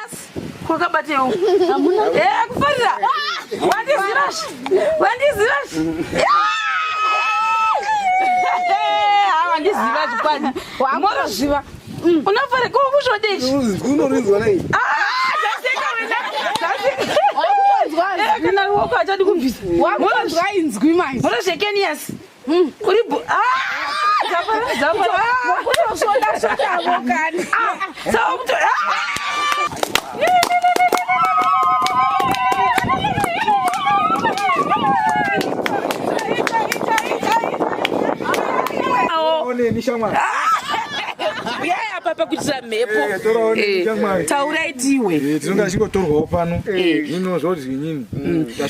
Kenias kwakabatewo eh kufarira wandiziva wandiziva wandiziva zvikwadi morozviva unofara ko kuzvodei unorinzwa nei kana ruoko achadi kubvisa wakutonzwa inzwi manje morozvekenias uri bo dzafara dzafara wakutosvoda svodavo kani saka kuto oneni shamwari uyai apa pakuitira mhepo Eh, torawo neni shamwari. taurai tiwe Eh, tinonga tichingotorwawo pano ino zvodyi nyini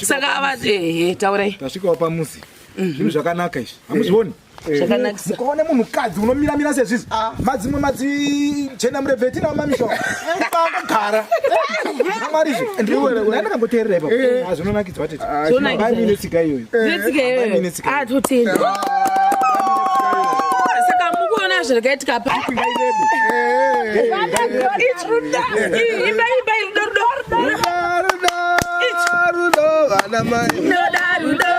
saka ava ehe taurai tasvikawo pamuzi zvinhu zvakanaka izvi hamuzvioni Zvakanakisa. mukaone munhukadzi unomiramira sezvizvi madzimwe madzichena murebve tinawo mamisha angogara amwarizvo ndandakamboteerera ipapo Ah, zvinonakidzwa tete Zvinonakidza. Amai tsika iyoyo netsika Amai iyoyo netsika iyoyo. atotenda saka mukuona zvakaitika pa Ngairebe. imba imba rudo rudo Rudo, rudo, vana mai. tinoda rudo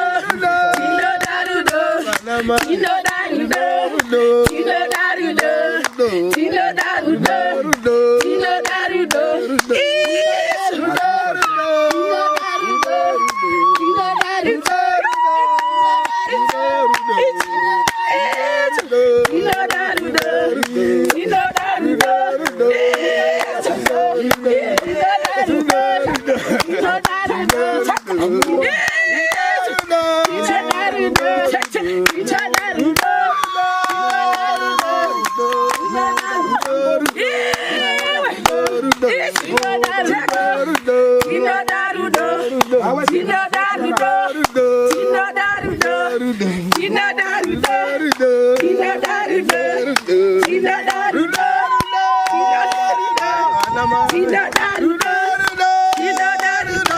tinoda rudo Vana mai. tinoda rudo Rudo, tinoda rudo tinoda rudo rudo, tinoda rudo rudo, rudo, tinoda rudo rudo, tinoda rudo tinoda rudo rudo, tinoda rudo tinoda rudo tinoda rudo tinoda rudo tinoda rudo tinoda rudo tinoda rudo tinoda rudo tinoda rudo tinoda rudo tinoda rudo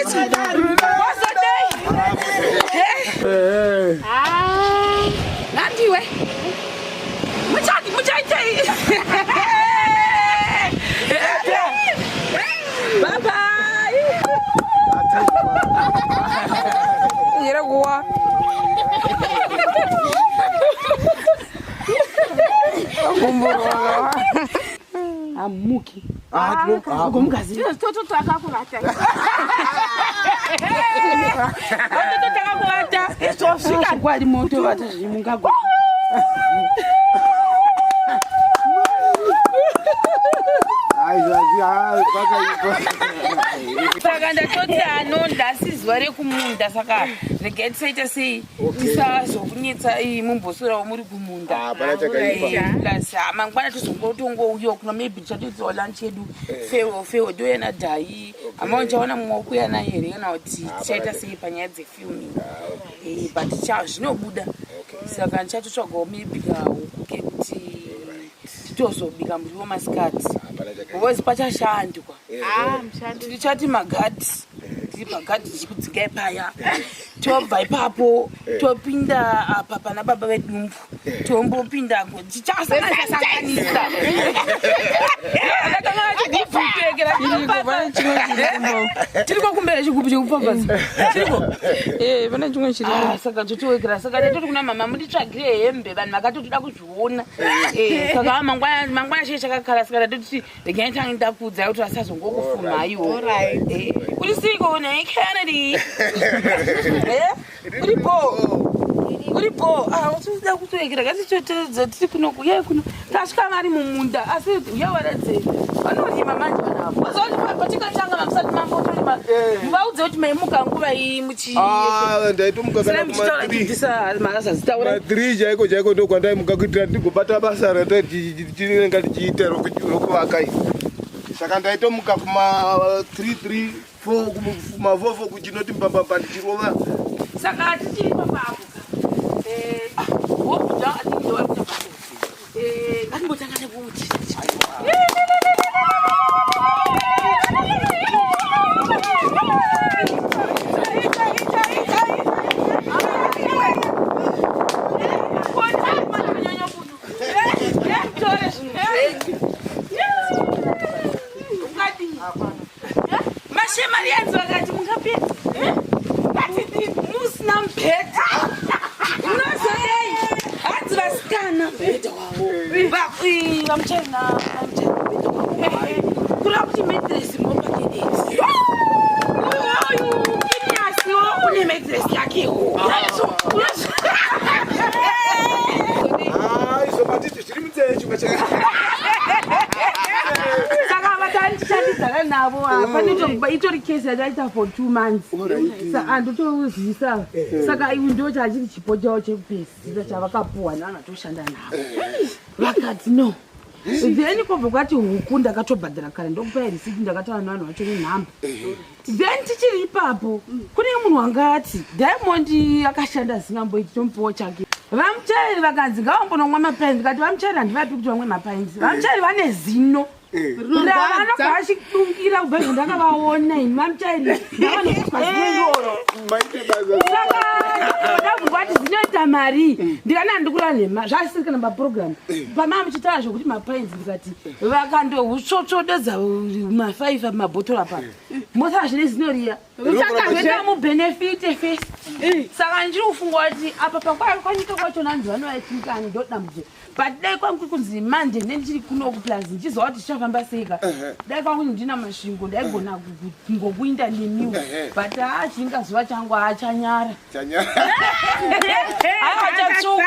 tinoda rudo wazodei ngandiwe muchati muchaitei bye bye yere kuwa amuki Ah, gomukazi toto takakuvata atoto takakuvata svika kwali motovata zvimungago saka ndatoti ano ndasi zuva rekumunda saka regai tisaita sei tisazokunetsa mumboswerawo muri kumunda Hapana chakaipa. Plus ah, mangwana tozongotongouyawo kuno maybe tichatoitsawo lunch yedu fewo fewo doyana dhai hama ndichaona mumwe wokuyana here kana kuti tichaita sei panyaya dzefilming Eh, but zvinobuda saka ndichatotsvagawo maybe kahuku kekuti titozobika muriwo masikati because pachashandwa tichati magadhi tiri pagadhi tichikudzingai paya tobva ipapo topinda apa pana baba vedumbu tombopinda tichasanganisasanganisa tiriko kumbere chigubu chekupfapfadza tiriko pane chimwe chiri Ah, saka totowekera saka tatoti kuna mama munditsvagire hembe vanhu vakatotoda kuzviona Eh, saka ah, mangwana mangwana chii chakakara saka tatoti regai tange ndakuudzai kuti vasazongokufumhaiwo Eh, uri siko nei kennedy Eh, uri bo uri bo Ah, utida kutowekera ngatitoteedza tiri kuno uyai kuno tasvika vari mumunda asi uya varadze vanorima manje vanhu avo vaziva patikatanga mamusati mambotorima vaudze kuti maimuka nguva iyi muchi ndaitomuka kana kuma 3 maazazitaura ma3 chaiko chaiko ndokwandaimuka kuitira ndigobata basa ratatinenge tichiita rokuvaka iri saka ndaitomuka kuma 3 3 4 kuma 4 4 kuchinoti mbambamba ndichirova saka tichiri papapo wobuda ngatimbotanga nekuti Mashemarians vakati mungapedza musina mubhedha unozodei hanzi vasikana mubhedha wavo vamuchaina mubhedha wavo kureva kuti metresi mopakedeti uyu kiniasiwo une metresi yakewo. Izvo matiti zviri munzee chimwe. Saka vatani tichandidzana navo pane itori kesi yataita for 2 months, andotozivisa. Saka iwe ndo chachiri chipo chavo chekupedzisira chavakapuhwa nevanhu vatoshanda navo. Vakati no, then kwobva kwati huku ndakatobhadhara kare, ndokupai risiti, ndakataura nevanhu vacho nenhamba. Then tichiri ipapo kune munhu wangati Diamond akashanda zingamboiti, tomupiwo chake. Vamuchairi vakanzi ngavambonomwa mapainzi. Ndikati vamuchairi handivapi kuti vamwe mapainzi. Vamuchairi vane zino ravanobva vachidungira kubva izvo ndakavaona ini. Vamuchairi ngavanoitwa zino iroro. Maite basa. Saka ndabva kwati zinoita mari, ndikana handikura nhema, zvasiri kana paprogram pamaa muchitaura zvokuti mapainzi. Ndikati vakandohutsvotsvodedza mafaifa mabhotoro apa, mosara zvine zino riya zoita mubenefite first. Saka ndiri kufunga kuti apa pakwanyika kwacho nanzi vanovaitinkani, ndo dambudziko. But dai kwangu kunzi manje nendichiri kunoku plus ndichiziva kuti zvichafamba seika, dai kwangu ndina Masvingo, ndaigona kungokuinda nemiwo. But haa, chingazuva changu haachanyara. Achatsvuka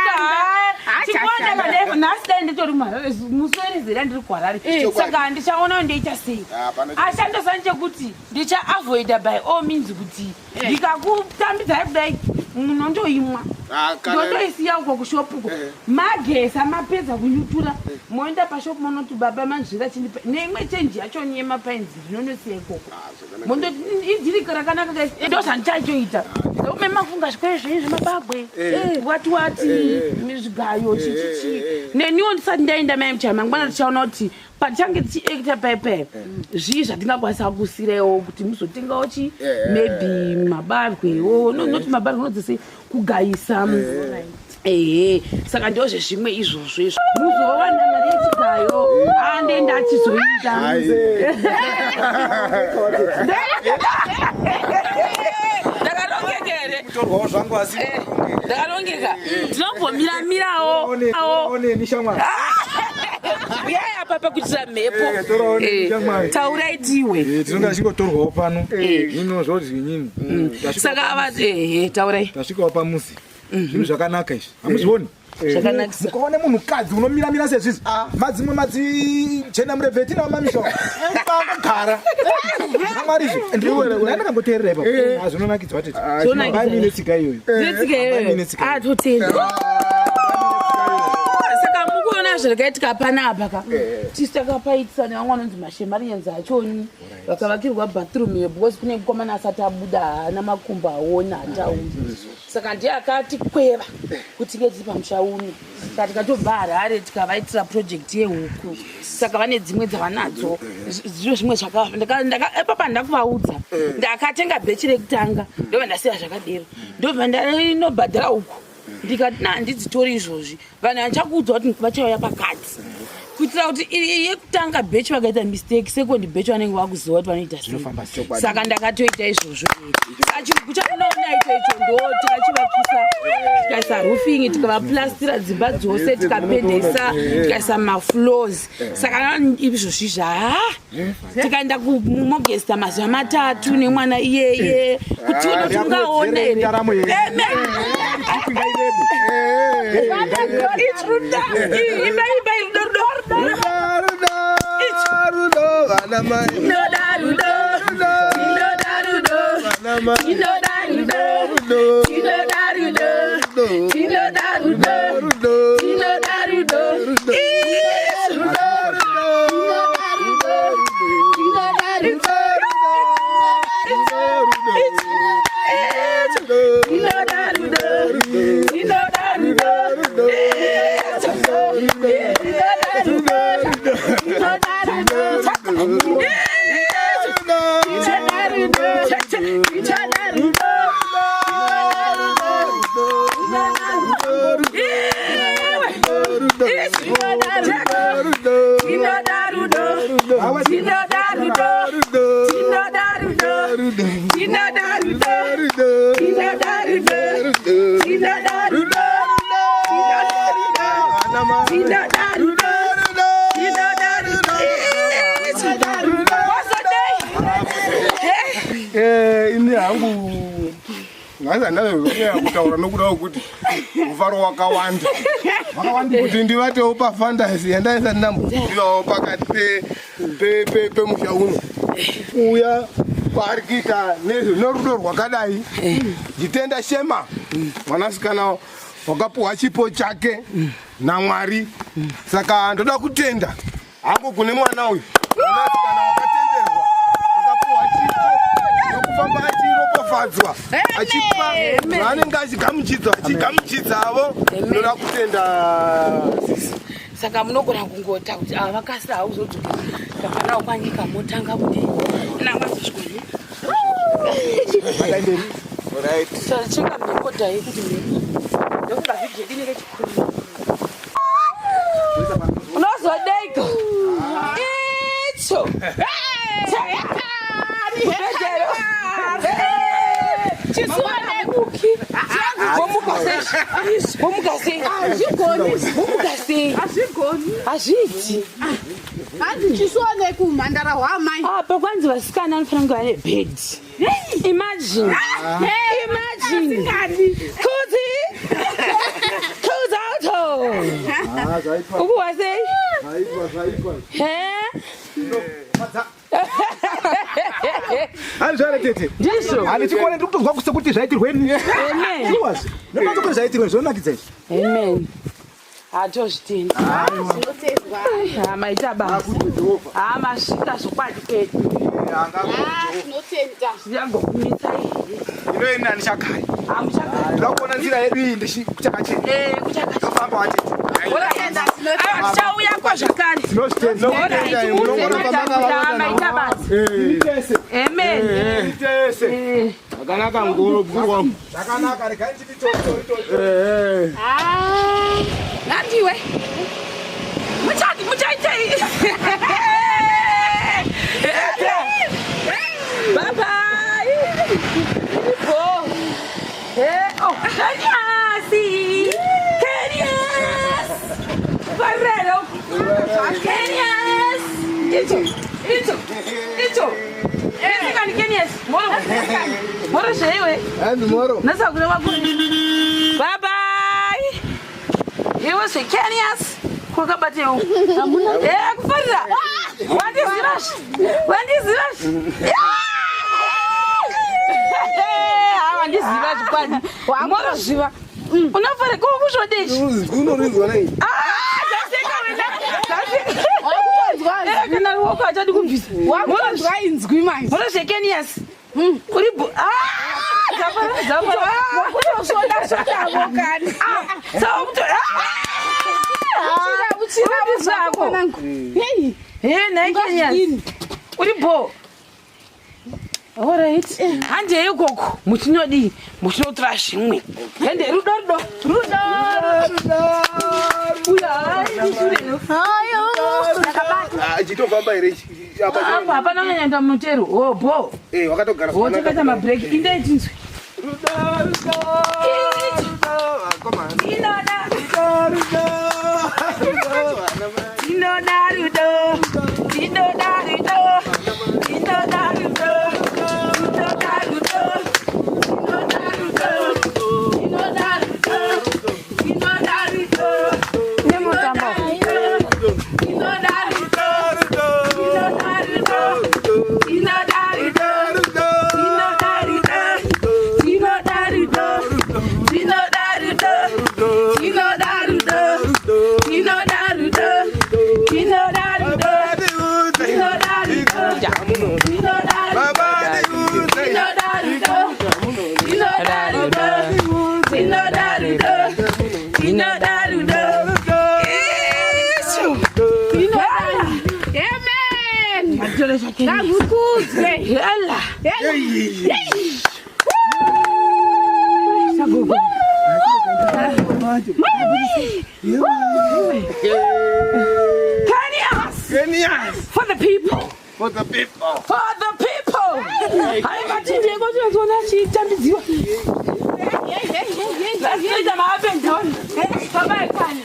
chikuona nhasi, dai nditori muHarare musi werezera ndiri kuHarare. Saka handichaona kuti ndoita sei. Ashandosani chekuti ndichaavoida by all means kuti ndikakutambidzai kudai munondoimwa, ndondoisiya uko kushopuko. Magesa mapedza kunyutura, moenda pashopu monoti baba manzvira chindipa neimwe chenji yachoni yemapainzi, ndinonosiya ikoko. Mondoti idhirika rakanaka guys, ndo zvandichachoita. Ndoume mafunga zvikore zvenyu zvemabagwe, wati wati zvigayo chichichi. Neniwo ndisati ndaenda mai muchaya mangwana, tichaona kuti patichange tichiekta paipai zvii zvatingakwanisa kusirewo kuti muzotengawo chi maybe mabarwewo, noti mabarwe unodzise kugayisa. Ehe, saka ndo zvezvimwe izvozvo izvo muzowana mari yechigayo ande ndachizoita. Ndakarongeka here? Kutorwawo zvangu asi. Ndakarongeka, ndinombomira-mirawo. Oneni shamwari. Uyai apa pakuitira mhepo. Torawo neni, shamwari. Taurai tiwe. Tinonga tichingotorwawo pano ino zvodyi nyini. Saka ava, ehe, taurai. Tasvikawo pamuzi, zvinhu zvakanaka izvi, hamuzvioni? Zvakanakisa. Mukaona munhukadzi unomiramira sezvizvi, madzimwe madzichena murebveti nawo mamisho bangogara amwari izvi ndakangoteerera ipapo. Zvinonakidza watete. Zvinonakidza. Mine tsika iyoyo. Ndetsika iyoyo, atotenda. Saka mukuona zvakaitika panapa ka, tisu takapaitisa nevamwe vanonzi mashemarians achoni vakavakirwa bathroom iyo, because kune mukomana asati abuda, haana makumbo, aona hatauri. Saka ndiye akatikweva kuti tinge tiri pamusha uno. Saka tikatobva Harare tikavaitira project yehuku. Saka vane dzimwe dzavanadzo, zviro zvimwe ipapa ndakuvaudza. Ndakatenga batch rekutanga, ndobva ndasiya zvakadero, ndobva ndainobhadhara huku. Ndikati na handidzitori izvozvi, vanhu handichakuudza kuti vachauya pakati, kuitira kuti yekutanga batch vakaita mistake, second batch vanenge vakuziva kuti vanoita sei. Zvinofamba sei. Saka ndakatoita izvozvo. Saka chihuku chamunoona icho icho ndo tikachivakisa, tikaisa roofing, tikavaplastira dzimba dzose, tikapendesa, tikaisa mafloors. Saka izvozvi zva tikaenda kumogesta mazuva 3 nemwana iyeye kuti tione kuti ungaona here. Ndaramo yedu. Amen. It's rudo. Imba, imba rudo, rudo, rudo. Rudo, vana mai. Tinoda rudo, tinoda rudo, Vana mai. tinoda rudo, Rudo. tinoda rudo, tinoda rudo, Rudo. tinoda rudo. Yes, Rudo, rudo. tinoda rudo, Rudo. tinoda rudo, tinoda rudo. Yes, tinoda rudo, tinoda rudo. Yes, tinoda rudo, tinoda rudo. Iwe. Rudo. Tinoda rudo. Rudo. Tinoda rudo. Rudo. Tinoda rudo. Rudo, rudo. Ana mai. Tinoda rudo. Rudo, rudo. Tinoda rudo. Rudo, rudo. Wazodei. Eh, ini hangu nhasi handazonyanya kutaura nokuda kwekuti mufaro wakawanda kuti ndivatewo pafandasi yandaisati ndambozivawo pakati pemusha uno kuuya kwaari kuita nerudo rwakadai nditenda shema mwanasikana wakapuhwa chipo chake namwari saka ndoda kutenda hangu kune mwana uyu mwanasikana wakatenderwa akapuhwa chipo nokufamba achiropafadzwa achipa zvaanenge achigamuchidzwa achigamuchidzavo ndoda kutenda sisi Saka munogona kungota kuti ava vakasira hauzodzokera zvakanawo kwanyika motanga kuti namazozvikoni. Chinga mhepo dai kuti mhepo. Ndofunga vhidhiyo yedu inenge chikuru. Unozodeiko? Icho. Kubhedhero. Chisuwa nekuki. Vomuka sei? Vomuka sei? Hazvigoni. Vomuka sei? Hazvigoni. Hazviiti. Hanzi chisuwa nekumhandara hwamai. Apa kwanzi vasikana vanofanira kunge vane bhedhi. Imagine. Imagine. Kudzi. Kudzi auto. Ah, zvaitwa Ukuwa sei? zvaitwa zvaitwa. He? Hani zvare tete. Ndizvo. Hani chikone ndiri kutozwa sekuti zvaitirweni. Amen. Shuwa. Ndopanza kuti zvaitirweni zvinonakidza izvi. Amen. Hatozvitenda. Zvinotendwa. Maita basa. Ha masvika zvokwadi kwedu. Tinotenda. Zviyangokumitsai. Ino ini handichakai. Hamuchakari. Ndoda kuona nzira yedu iyi ndichikuchakachena. Eh, kuchakachena. Tofamba watete. Aiwa, tichauyako zvakare. Tinozvitenda. Alright, Munongoramba makavata maita basa. Ini tese. Amen. Ini tese. Eh. Zvakanaka mukuru mukuru wangu. Zvakanaka regai nditi tori tori tori. Eh, Ngandiwe. Muchati muchaitei. Bye bye. Bo. Eh, oh, Kenyas. Kenyas. Farelo. Kenyas. Icho. Icho. Icho. Esikani Kenyas. Moro. Moro zveiwe. Hanzi moro. Nasa kune wakuru. Bye bye. Iwe zveKenyas. Kwakabatewo. Eh, kufarira. Wandiziva. Wandiziva. Wandiziva zvikwani. Morozviva. Unofara ko kuzvodei? Unorinzwa nei? Ah, zvaseka wena. Zvaseka. Wakutonzwa. Eh, kana ruoko hachadi kubvisa. Wakutonzwa inzwi manje. Moro zveKenyas. Uri bo. Ah, dzafara dzafara. Wakutosvoda svotavo kani. Ah, so kuto. Ah! Uchira Uri zvako. Mwanangu. Hey. Hey, nhai Kenyas. Uri bo. Alright. Handei ikoko muchinodii muchinotora zvimwe. Hende rudo rudo rudo. Uya hai ndishure. Ah, chitofamba here ichi? Apa Apa hapana kunyanya mutero. Oh bo. eh wakatogara Oh takaita mabreak. Indei tinzwe. Rudo, rudo, rudo. Vakomana. Inoda Rudo, rudo, rudo. Vana mai. inoda rudo. Inoda rudo. Inoda rudo. Inoda rudo. Inoda rudo. Inoda rudo. Inoda rudo. Nemutamba. Inoda rudo. Rudo, Inoda rudo. Inoda rudo. rudo, Inoda rudo. Inoda rudo. Inoda rudo. Inoda rudo. Inoda rudo. Inoda rudo. Inoda rudo. Inoda rudo. Baba ndiudze. Inoda rudo. Inoda rudo. Inoda rudo. Inoda rudo. Isu. Inoda. Amen. Matore zvake. Ngakukudzwe. Yalla. Hey. Sagogo. Kenyas. Kenyas For the people. for the people. For the people. Hai matindeko tinozoona achitambidziwa. Zvinoita ma-up and down. Baba ekwana.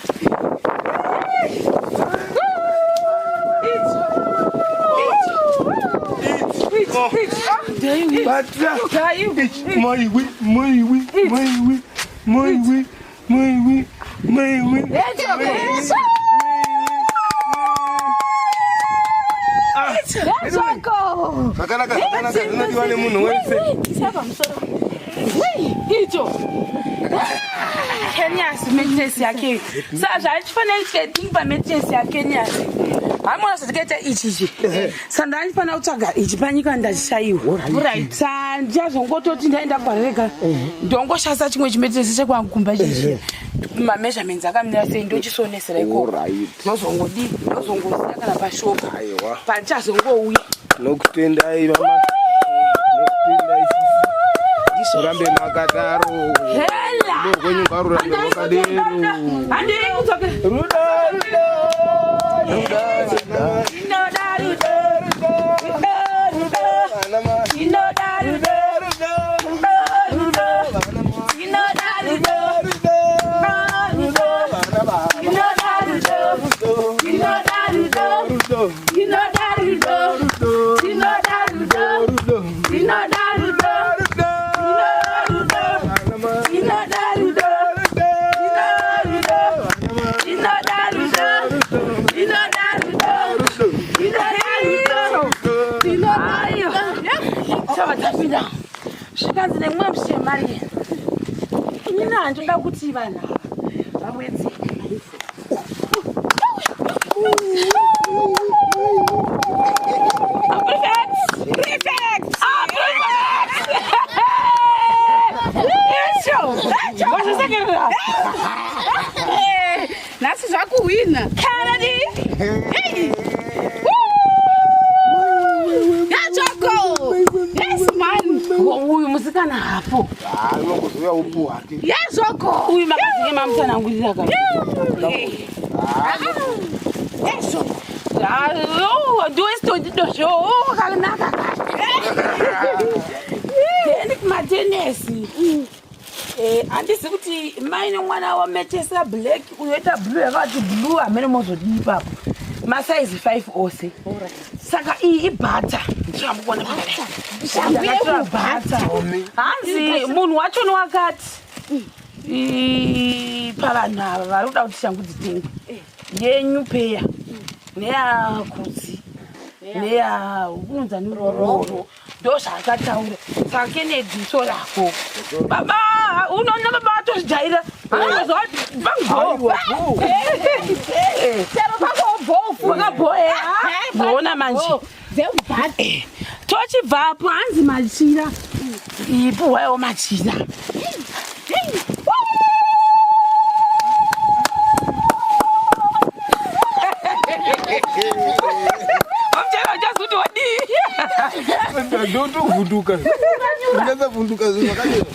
Bata. Maiwe, maiwe, maiwe, maiwe, maiwe, maiwe. Zvakanaka, zvakanaka, zvinodiwa nemunhu wese. Icho. Kenyas maintenance yake. Saka zvaichifanira kuitika pamaintenance yaKenyas. Hamona zvatikaita ichi ichi. Saka ndaifanira kutsvaga ichi panyika ndachishaiwa. Saka ndichazongototi ndaenda kwarega. Ndongoshandisa chimwe chimaintenance chekwangu kumba chichi. Mameasurements akamira sei ndochisonesera ikoko. Ndozongodii ndozongosiya kana pashopu. Aiwa. Pandichazongouya. Nokutendai mama. Nokutendai sisi. Murambe makadaro. Hela! Rudo rwenyu ngarurambe rwakadero. Handei kudzokera. Rudo, rudo, rudo, rudo. Ndinoda rudo. Rudo, rudo. Vana mai. Ndinoda rudo. Rudo, Rudo, rudo. vana mai. Ndinoda rudo. Rudo, Rudo, rudo. vana baba. Ndinoda rudo. Ndinoda rudo. Rudo, Ndinoda rudo. rudo, Ndinoda rudo. rudo, Ndinoda rudo. rudo. Rudo, Vana mai. ndinoda rudo. Rudo, Rudo, vana mai. ndinoda rudo. Ndinoda rudo. Ndinoda rudo. Ayo. Chava tapinda. Zvikanzi nemumwe mushemari. Inini handinoda kuti vanhu ava vawedzere maifo. Prefect! Prefect! Ah, prefect! Isho! Wazvisekerera. Nhasi zvakuhwina. Kennedy! Hey! Yachoko! Yes man. Uyu musikana hapo. Ah, unongozouya upu hake. Yazvoko. Uyu makadzinge mamutsanangurira ka. Yazvoko. Ndiwesitondidozvo kakanaka then kumatenesi handisi kuti mai nemwana wamechesa black uyoita blue yakavati blue hamene mozodii ipapo masaizi 5 ose saka iyi ibhata ndichambokuona bhata hanzi munhu wachona wakati pavanhu ava vari kuda kuti shangu dzitengwe yenyu peya neyakudzi neya unonzani roro ndo zvaakataura saka Kennedy so rako baba unoona baba atozvijaira anozwa Chero pakobhofu. wakabhoe zoona manje Dzebhata. tochibvapo hanzi machira ipuhwaiwo machira Wamchera uchazuti wadii Ndotovhunduka. Ndakavhunduka zvakadero.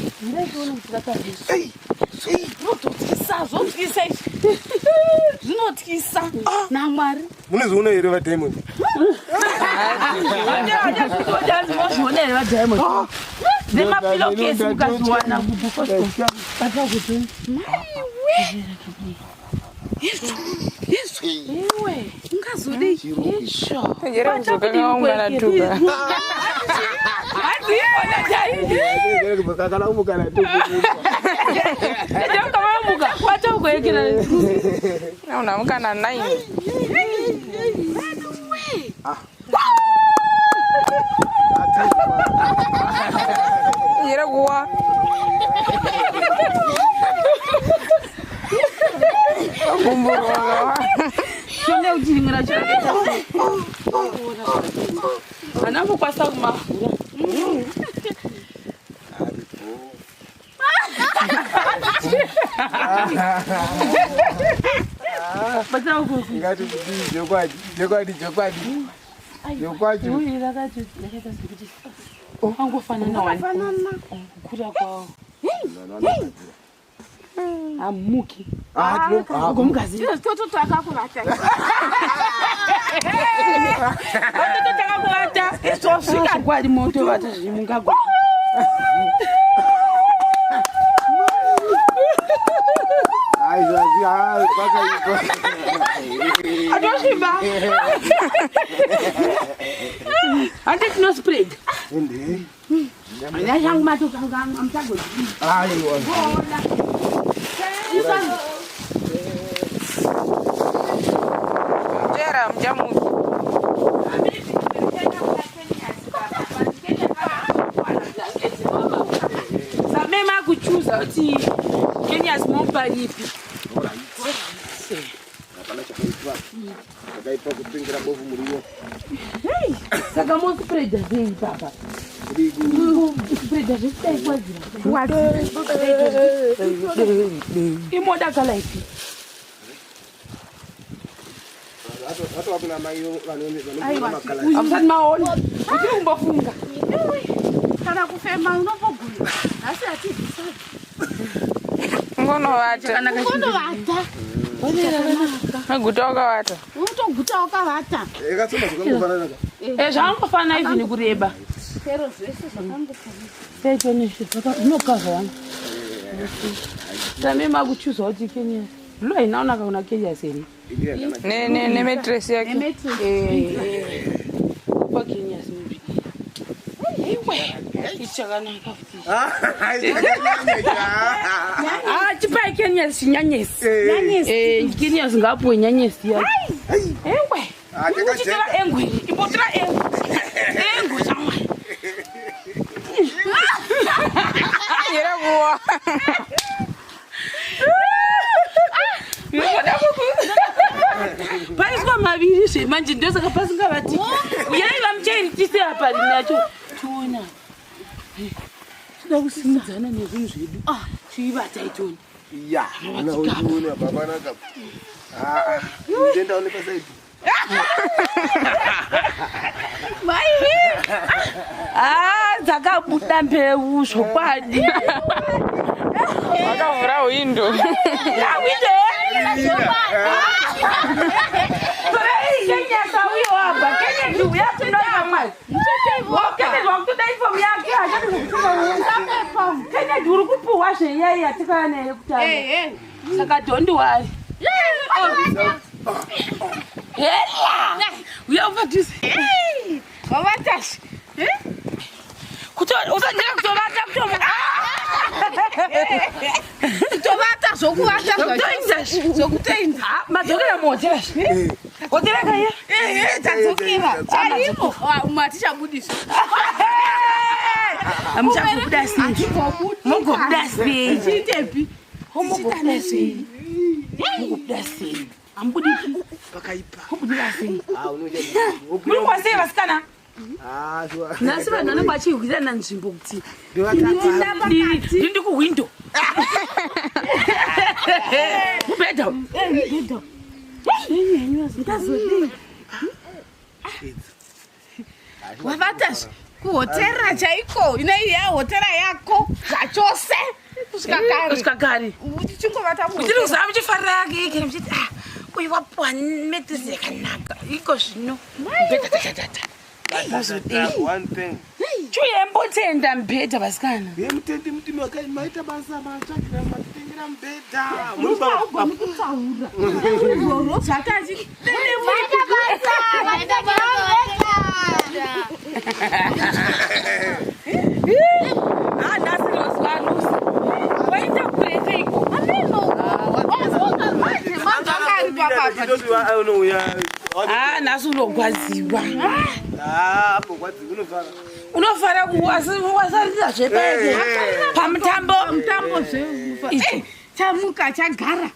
Zvinototyisa, zvotyisa izvi. Zvinotyisa. NaMwari. Munozviona here vaDiamond? Wazviona here vaDiamond nemapilokesi mukazviwana kubukosco Izvo. Izvo. iwe Ungazodei? isho Yere kudzoka kaungana tuka. hanzi iona jaidi Kana umukana tokupa. ndakavamuka kwataukuekera Unamuka na 9. Yere kuwa. Kumburwa. shone uchirimira chakaita hana kukwasa kumahura batsira ukuku Ngati kuti zvokwadi, zvokwadi, zvokwadi. Zvokwadi. uyu rakaita sekuti angofanana wani kukura kwawo hamuki Ah, tino- ah, gomugazi Toto takakuvata. Vatototanga kuvata izvozvi kwari motovata zvimungagwa. Atosviba. Handi tinospread. Ndashangu matokanga amuchagodi. Aiwa. Tera muchamuka. Samema kuchuza kuti Kenyas mopa ipi. Hapana chakaipa. Chakaipa kutengera bovu muriwo. Saka mospreada sei papa? Kuspreada zvekudai kwadzira. Imoda kala ipi? Atova kuna mai vanoona makala. Hamusati maona. Uchiri kumbofunga. Kana kufema unomboguma. Asi hatibvisa. Ungonovata. Unovata. Maguta wakavata. Unotoguta wakavata. Yakatsoma zvakangofanana. Eh, zvangofana even kureba. Chero zvese zvakangofanana. Zvinokazvawana. Samema kuchuza kuti Kenyas. Blue haina kunaka kuna Kenyas here? Ne ne nemetresi yake. Kwa Kenyas maybe. Iwe, ichi chakanaka futi. Ah, chipai Kenyas chinyanyesi. Eh, Kenyas ngaapuwe nyanyesi yake. Ewe. Uchitora engwe, imbotora engwe. Engwe chamwa. Yera kuwa. Paiswa maviri zve manje ndosaka pasingavati. Uyai vamuchairi tise apa rinacho. Tiona. Tinoda kusimudzana nezvinhu zvedu. Chiibata itoni. Ya, unaona baba naka. Ah, ndenda one pasaidi. Ah, dzakabuda mbeu zvokwadi. Wakavhura hwindo. Awinde. Kenya sauyo apa. Kenya ndiuya tinoita mwari. Kennedy wakutoda ifomu yake hachati zvekutuma. Kennedy uri kupuhwa zveyai yatikava naye kutanga. Saka don't worry. Hela. Uya upadhuze. Wavatashe. Usandira kutovata kutomu. Kutovata zvokuvata Zvokutoinza. zvokutoinza. Madzokera muhotera. Hotera kaiya. Ehe, tadzokera. Chaimo. Umwe hatichabudiswa. Hamuchagobuda sei? Hatimbobudi. Mugobuda sei? Tiitepi? Mugobuda sei? Mugobuda sei? Hamubudi. Pakaipa. Mugobuda sei? Ah, unoja. Muri kuwa sei vasikana? Ah, sure. Nhasi vanhu vanenge vachihwirana nzvimbo kuti Ndovata. ndindi kuhwindo. Mubhedha. Mubhedha. Ndazodii? Wavatashe. Kuhotera chaiko. Inei ya hotera yako zvachose. Kusvika kare. Kusvika kare. Uchingovata Uchiri muhotera. kuzama muchifarira yake ikene muchiti ah uyu wapuwa metisi yakanaka iko zvino mubhedha tatatata. One thing. Chuyembotenda mubhedha vasikana. Ye mutendi mutimi wakai maita basa matsvakira matitengera mubhedha. Haugoni kutaura. Uroro zvatachi. Maita basa. Ah, nhasi rozuva anusa. Waita kure seiko? Mangangari papapa. Ah, nhasi unogwadziwa. Ah, ambogwadzi unofara. Unofara wasarira zvepaeke. Pamutambo. Mutambo zve. Icho. Chamuka chagara.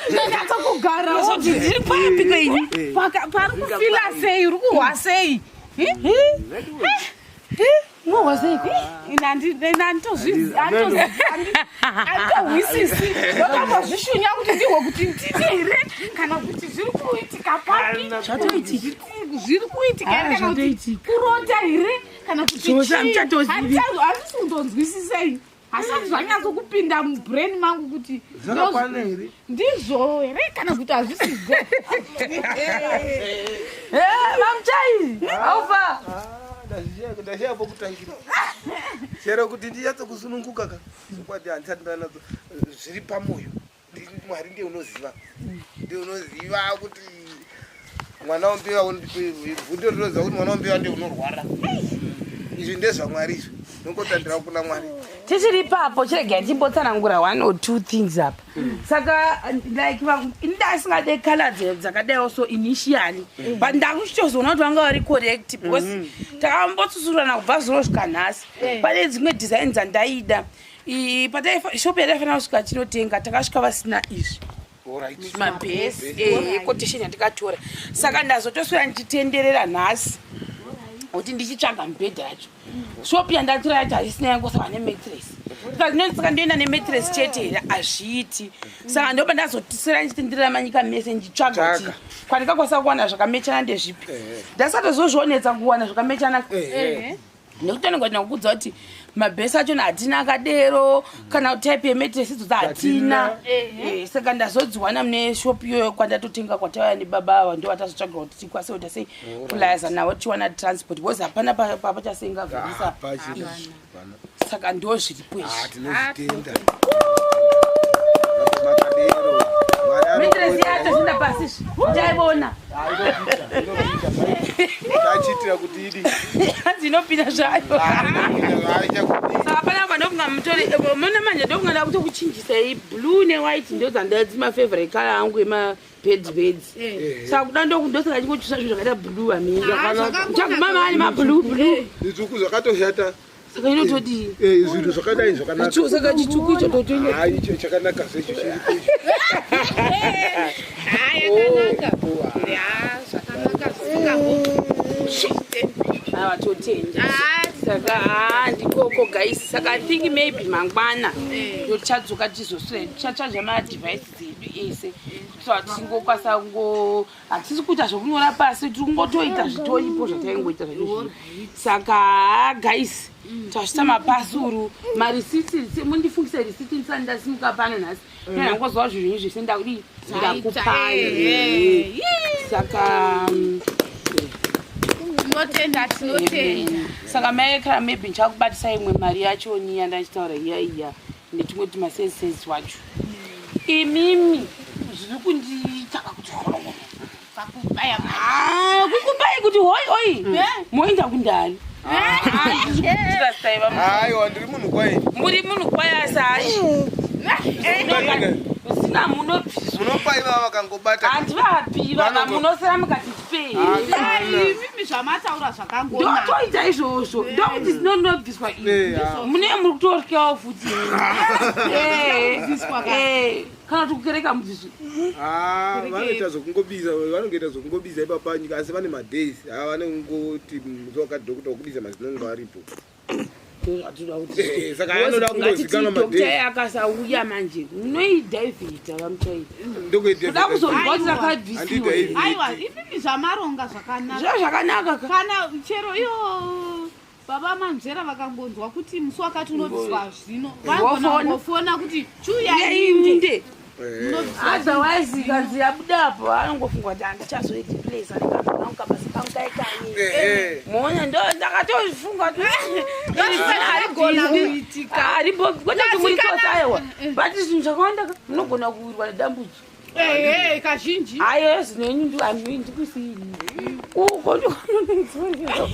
Ndinyatsokugara. Unozoti ndiri papi kweini? Pari kufila sei? Uri kuhwa sei? Unohwa seiko? Anditohwisisi. Ndakambozvishunya kuti ndihwe kuti ndini here kana kuti zviri kuitika papi. Zvatoitika. Zviri kuitika here kana kuti Zvatoitika. kurota here kana kuti Zvose chii? hamuchatozivi. Handisi kundonzwisisei. Hasati zvanyatso kupinda mubrain mangu kuti Zvakakwana here? Ndizvo here kana kuti hazvisizvo? Mamuchai aufa. Ndashaya pokutangira. Chero kuti ndinyatso kusununguka ka. Chokwadi handisati ndanatso zviri pamoyo. Mwari ndiye unoziva. Ndiye unoziva kuti mwana wombewa bvunde rinoziva kuti mwana wombewa ndiye unorwara. Izvi ndezvaMwari izvi. Nongotandira kuna Mwari. Tichiri ipapo, chiregai ndimbotsanangura one or two things apa. Saka like ini ndasingade colour dzakadaiwo so initially, but ndakuchitozoona kuti vanga vari correct because takambotsusurana kubva zuro svika nhasi. Pane dzimwe design dzandaida. Shop yataifanira kusvika tinotenga, takasvika vasina izvi mabhesi equotation yandikatora. Saka ndazotoswera ndichitenderera nhasi kuti ndichitsvaga mubhedha yacho. Shop yandatora yacho haisina, yangosava nemattress. Saka ndoenda nemattress chete here? Hazviiti. Saka ndoba ndazotiswera ndichitenderera manyika mese ndichitsvaga kuti kwandikakwanisa kuwana zvakamechana ndezvipi. Ndasatozozvionetsa kuwana zvakamechana nekuti anenge ndakukudza kuti mabhesi achona hatina akadero, kana type yemattress idzodzo hatina. Saka ndazodziwana mune shop iyoyo kwandatotenga kwatauya nebaba ava. Ndo vatazotsvaga kuti tikwanise kuita sei, kulayaza navo tichiwana transport, because hapana pachasenga vhirisa. Pachina. Saka ndo zviripo izvi. Ah, tinozvitenda. Makadero. Mwari Mattress anokudza. yacho zinda pasi izvi, ndichaivona. Tachiitira kuti idi. Hanzi inopinda zvayo. Aichakudii. Saka panapa ndokunga mutori mune manje, ndokunga ndakutokuchinjisai blue newhite, ndo dzandadzima favorite color angu emabed beds. Saka kuda ndosaka chingochusa zvinhu zvakaita blue amini chaguma mani mablue blue. Zvitsvuku zvakatoshata. Saka inotodii? Zvinhu zvakadai zvakanaka. Saka chitsvuku icho totoenda. Ah, icho chakanaka zvecho chiripo icho. Yakanaka ya, zvakanaka zvisingambo. Aiwa, totenda. Saka haa, ndikoko guys. Saka I think maybe mangwana ndotichadzoka tizoswe tichachaja madevices edu ese kuitira kuti tingokwanisa kungo hatisi kuita zvokunyora pasi, tiri kungotoita zvitoripo zvataingoita zvedu zvino. Saka haa guys, tasvitsa mapasuru, marisiti. Mundifungise risiti ndisati ndasimuka pano nhasi. Ndangozwa zvinhu zvese ndakudii, ndakupai. Saka Tinotenda, tinotenda. Saka maekara maybe ndichakubatisa imwe mari yacho niya ndachitaura iya iya netumwe tumasensesi wacho. Imimi zviri kundiitaka kuti Pakubaya. Ah, kukupai kuti hoi oi, moenda kundani. Aiwa, ndiri munhu kwai. Muri munhu kwayasai usina munobviswa. Munopa ivava vakangobata. Handivapi vava munosara mukati tipei. Imimi zvamataura zvakangona. Ndotoita izvozvo, ndokuti zinonobviswa iyi. Mune muri kutoryawo futi. Kubviswa ka. Kana kuti kukereka mubviswi. Ah, vanoita zvokungobiza, vanongoita zvokungobiza ipapa nyika, asi vane madays vanongoti musi wakati doctor wokubisa mazino anenge aripo. Saka anoda kungozikanwa Doctor madays. akasauya manje munoidhaivhita vamuchaita Ndokuita. kuda kuzonzwa kuti rakabvisiwa. Handidhaivhiti. Aiwa, imimi zvamaronga zvakanaka. Zviro zvakanaka ka. Kana chero iyo baba Manzvera vakangonzwa kuti musi wakati unobviswa zvino, Vofona. vangona kuti chiuyainde. Inde. Munobviswa. Otherwise kanzi yabudapo anongofunga kuti handichazoiti place anenge kabasa kangu kaikanye. Moona, ndo ndakatofunga kuti Zvinogona kuitika. Aripo kwete kuti muri tsotsi, aiwa, but zvinhu zvakawanda ka, munogona kuwirwa nedambudzo. Ehe, kazhinji. Ayo zinenyu ndikusiini uko ndikononetsonera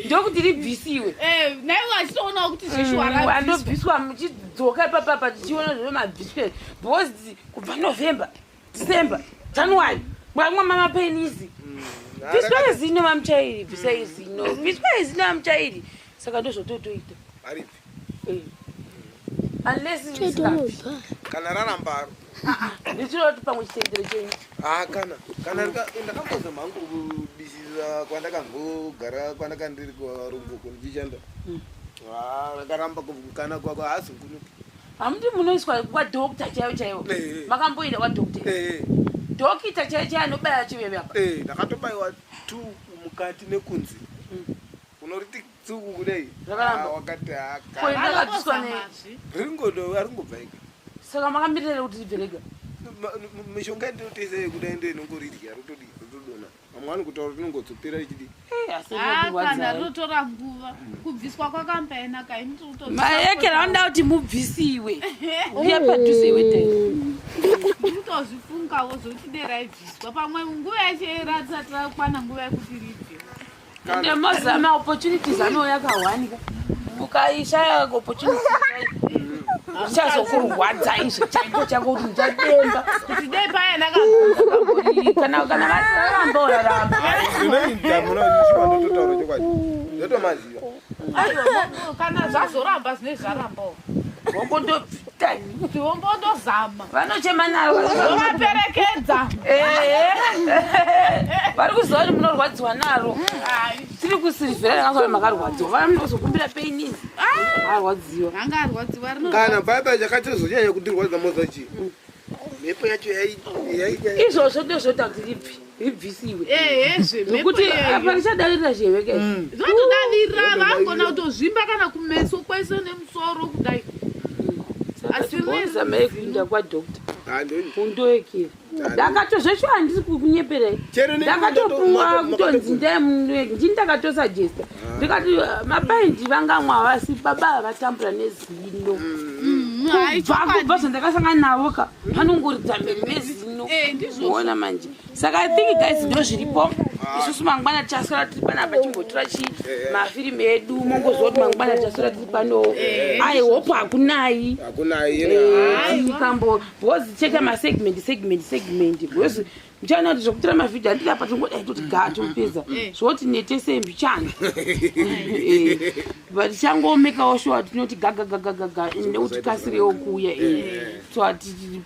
ndokuti ribvisiwe. Naivo vachitoonawo kuti zveshuwa rabviswa. Andobviswa muchidzoka ipapapa tichiona zvino mabviswe, because kubva November, December, January mwamwa mamapenisi. Bviswai zino vamuchairi, bvisai zino, bviswai zino vamuchairi. Saka ndozvototoita. Aripi. Unless risingabvi. Kana rarambaro. Ndichiroti pamwe chitendero chenyu. Ah, kana ndakambozama hangu kubisisa kwandakambogara kwandakandiri kwarunguko ndichishanda. Ah, rakaramba kana kwako haazungunuki. Hamuti munoiswa kwadoctor chaivo chaivo? Makamboenda kwadoctor? Doctor chaivo chaivo anobaya chiveve apa? Ndakatobayiwa two mukati nekunze. Unoriti tsuku kudai. Rakaramba. Ah, wakati haka. Ko, ndakabviswa nei? Ringodo aringobva ega. Saka makamirira kuti ribve rega? Mishonga ndinotoisa kudai ndo inongoridya rotodii rotodona. Vamwe vanokutaura kuti rinongodzopera richidii. Eh, asi Ah, kana rinorwadza. rinotora nguva kubviswa kwakambainaka ini Maekera vanoda kuti mubvisiwe. Uya padhuze iwe dai. ndikutozvifungawo zvokuti dai raibviswa pamwe nguva yacho ratisati rakwana nguva yekuti ribve. Ende moziva maopportunities anouya kahwanika. Ukaishaya opportunity zvichazokurwadza izvi chaiko chako kuti ndichademba. Kuti dai paya ndakabvunza. Kana varamba uraramba. Zvinoita munoziva ndototaura chokwadi. Ndotomaziva. Aiwa, kana zvazoramba zvine zvarambawo. Wombondobvitani. Kuti wombondozama. Vanochema naro. Vovaperekedza. Ehe. Vari kuziva kuti munorwadziwa naro. Ai, Tiri kusirivhera ndakazwa makarwadziwa. Vana munozokumbira peinini. Arwadziwa. anga arwadziwa rino. Kana paya chakatozonyanya kundirwadza moza chii? Mhepo yacho yai Izvozvo ndozvoita kuti ribvi ribvisiwe. Ehezve mhepo Nekuti iyoyo. apa richadavirira zheveke. Zvotodavirira vangona kutozvimba kana kumeso kwese nemusoro kudai. Asi Asi kuenda kwadhokta. Ah, ndoni. Undoekera. Ndakatozvesho handisi kukunyeperai. Chero ne- Ndakatopuwa kutonzi makatogona. ndai ndini ndakatosugesta. Ndikati mapaindi vangamwa havasi baba vatambura nezino. Hai, Kubva chokwadi. kubva zvandakasangana navo ka panongoridza mheni nezino. Eh, ndizvozvo. Ona manje. Saka I think guys ndo zviripo. Isusu mangwana tichaswera tiri panapa chimbotora chi mafirimu edu mongoziva kuti mangwana tichaswera tiri pano. I hope hakunai. Hakuna yena. Mikambo because cheka masegment segment segment because muchaona kuti zvokutora mavhidhiyo handiti apa tingodai toti ga topedza zvoti netese mbichana. But tichangomekawo sure tinoti gagagagagaga nekuti kasirewo kuuya so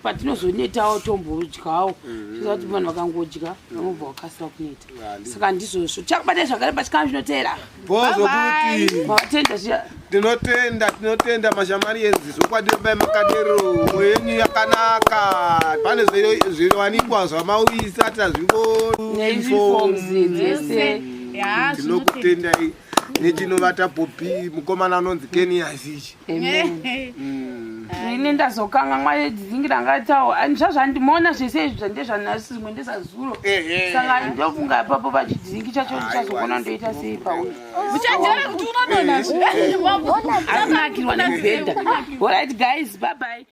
patinozonetawo tombodyawo toziva kuti vanhu vakangodya vanobva vakasira kuneta. Saka ndizvozvo tichakubatai zvakare pachikamu chinoteera. Bhozo kuti Mavatenda zviya. Tinotenda, tinotenda mashamari enzi zvokwadi bai makadero mwoyo yenyu yakanaka. Pane zvinowanikwa zvamauyisa tazviko Neuniforms dzese. Ya, Tinokutendai nechinovata popi mukomana anonzi Kenias ichi. Amen. zvinotenda. Ini ndazokanganwa dzingi rangatawo zvazvandimoona zvese izvi zvandezvanhasi zvimwe ndezazuro. Saka ndofunga ipapo pachidzingi chacho ndichazogona ndoita sei pauyu. Uchajera kuti unodonha zve. Akunakirwa nemubhedha. Alright guys, bye bye.